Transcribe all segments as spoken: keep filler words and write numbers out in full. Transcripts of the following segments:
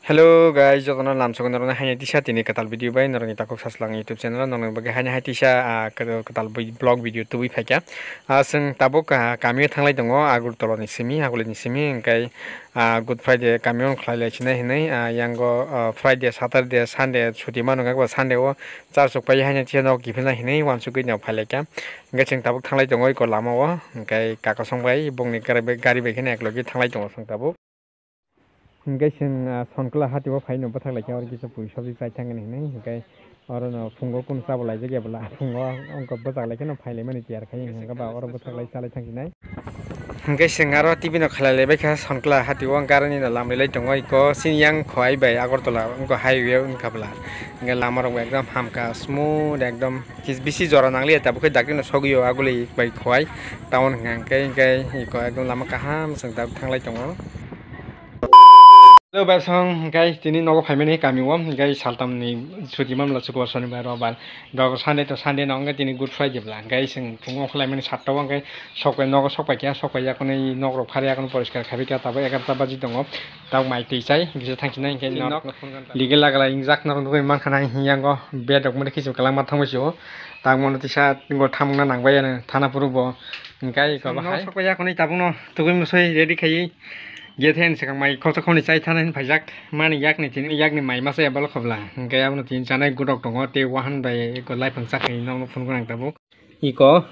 Hello guys, jotono lamsogo norokno haini tisa tini kwtal video bai norokni takhuk saslang YouTube channel o norokni bagwi haini hai tisa, ah, kwtal, kwtal vlog video tubui phaikha. Ah, chwng tabuk, ah, kamio thanglai tongo, Agartala ni simi, Aguli ni simi, hwnkhe, ah, Good Friday kamio khlai lai sinai hinwi, ah, yango, ah, Friday, Saturday, Sunday chuti mano, hwnkhe Sunday o church rok pai haini tisa nok kiphilna hinwi uansugwi no phailaikha. Hwnkhe chwng tabuk thanglai tongo iko lama o, hwnkhe kaka song bai bongni gari bai, gari bai kheno eklogi thanglai tongo chwng tabuk. Hwnkhe chwng, ah, Sonkla hati o phaino bwthak laikha, oro kisa pui sabji chai thangani hinwi, hwnkhe oro no phungo kunu chabo laijak ya bwla, phungo wngkha bwchak laikha no phailaimani tiyar khai, hwnkhe ba oro bwthak lai chalai thangsinai. Hwnkhe chwng aro T V no khlai laibaikha Sonkla hati o, gari ni no lamri lai tongo iko, chini yang Khowai bai Agartala wngkha highway wngkha bwla, hwnkhe lama rok bo ekdom hamkha smooth ekdom. Kis-, bisi jora nangliya, tabuk khe dakti no sogwi o Aguli bai Khowai town hwnkha hwnkhe, hwnkhe iko ekdom lama kaham chwng tabuk thanglai tongo. Hello, besong, hwnkhe tini nogo phaimani kami o, hwnkhe saltam ni chuti manbla, chukwar, sonibar, robar, dok Sunday to Sunday no, hwnkhe tini Good Friday bwla, hwnkhe chwng phungo khlaimani satta o, hwnkhe sokpai nogo sokpai kha, sokpai yakhwni nok rok phari yakhwni poriskar khabi kha, tabuk egarota baji tongo. Tabuk mai twi chai kisa thangsinai hwnkhe nok ligela gela ingjak norok nugwi mankha na, hwnyango bed rok mani kichim kwlangma thangbai sio. Tabuk mono tisa thamungna nangbai ano thana phuru bo hwnkhe iko bahai. Nok sokpai yakhwni tabukno tugui mwsui ready khaiwi gate hai swkang mai khoksa khokni chai thana hinwi phaijak mani yakni tini yakni mai masa eba lokha bwla hwnkhe abono tini chanai godok tongo tei wahan bai iko laiphang chakni nokno phunukgo ang tabuk. Iko.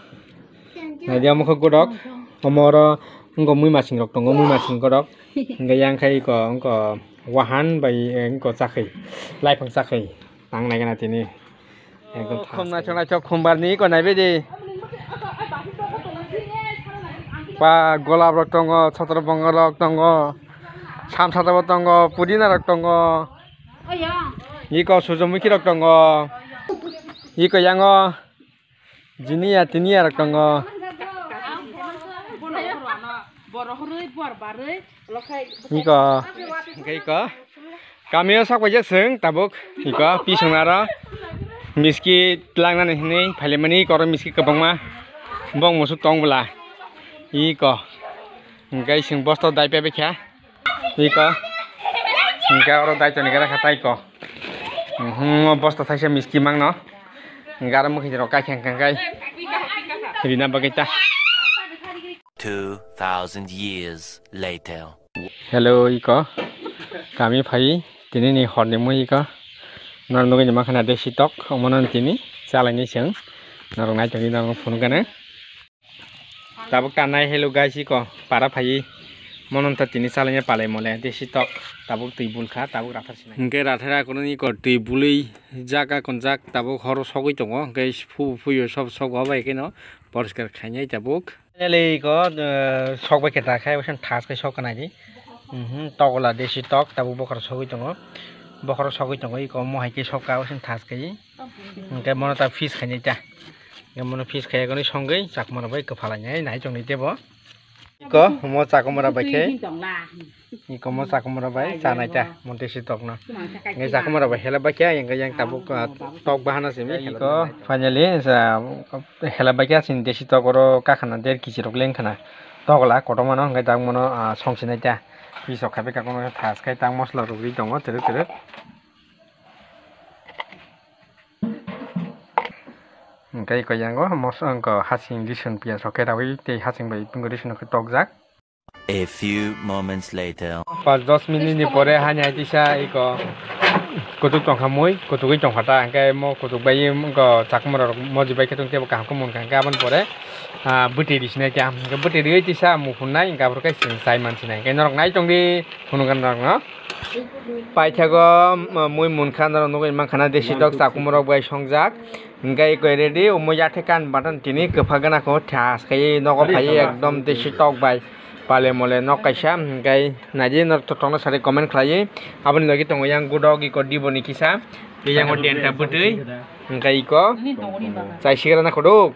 Naidi omo khe godok. Omo oro wngkha mui masing rok tongo, mui masing godok. Hwnkhe yang khe iko wngkha wahan bai, eh, wngkha chakhwi. Laiphang chakhwi. Tang nai gana tini. Ekdom khum naithok naithok khumbar ni iko naibe di. Ba golap rok tongo, chotro bongo rok tongo. Samsata bo tongo, pudina rok tongo. Iko sujomukhi rok tongo. Iko yango. Jini ya tini ya rok tongo. Iko. Hwnkhe iko. Kamio sak paijak chwng tabuk. Iko pisong aro. Miski langnani hinwi phailaimani iko oro miski kwbangma. Bong musuk tong bwla. Iko. Hwnkhe chwng bosta dai pebekha. Iko. Hwnkhe oro daitoni gara kha taiko. Mhm, o bosta thaisa miski mangno. Hwnkhe aro mwkhwtwi rok kaikha hwnkhe rina bagwi ta. Two thousand years later. Hello, iko. Kami phai tini ni horni mui iko. Nor nugwi ni makhana desi tok, omono tini chalaini chwng. Norok naitongwi norok phunukgana. Tabuk tanai hello guys, iko para phaiwi mono ta tini chalaina palai mole desi tok tabuk twi bulkha tabuk rathar sinai. Hwnkhe rathar akono iko twi bului jaga konjak tabuk horo sogwi tongo hwnkhe phu phuyo sob sok bai kheno poriskar khainai tabuk. Finally iko, eh, sok bai khe ta khai osen thas khai sok kanai di. Mhm, togola desi tok tabuk bokhoro sogwi tongo. Bokhoro sogwi tongo iko mohai khe sok ka osen thas khai. Hwnkhe mono ta piece khainai ta. Hwnkhe mono piece khaiya gwnwi songwi chakmara bai kwphalai nai nai tongni tebo. Iko mo chakmara bai khe. Iko mo chakmara bai chanai ta mo desi tok no. Hwnkhe chakmara bai helai bai khe hwnkhe yang tabuk, ah, tok bahana simi. Iko finally, ah, helai bai khe chini desi tok oro kakhana der kg rok leng khana. Tokla kotorma no hwnkhe dak mono, ah, songsinai ta. Piece rok khai bai kha kono thas khai ta mosla rwgwi tongo twrwk twrwk. Hwnkhe iko yango mos-, wngkha hasing risun piyaj rok khe raui tei hasing bai risun rok khe tokjak. A few moments later. Pas dos minute ni pore hani hai tisa iko kutuk tongkha mui, kutugwi tongkha ta, hwnkhe mo kutuk bai wngkha chakmara rok moji bai khe tong tebo kaham khe munkha, hwnkhe aboni pore, ah, bwtwi risinai khe, hwnkhe bwtwi riwi tisa muphunai, hwnkhe aphuru khe chwng chai mansinai, hwnkhe norok nai tongdi phunukgani norokno. Paithago, um, mui munkha norok nugwi mankha na desi tok chakmung rok bai songjak. Hwnkhe iko ready, omo yathek kan button tini kwphak gana kho thas khai nogo phai ekdom desi tok bai pale mole nok kaisa. Hwnkhe naidi norok tongna sari comment khlai. Aboni logi tongo yang godok iko dibo ni kisa. Yang o denta bwtwi. Hwnkhe iko chai sigra na khodok.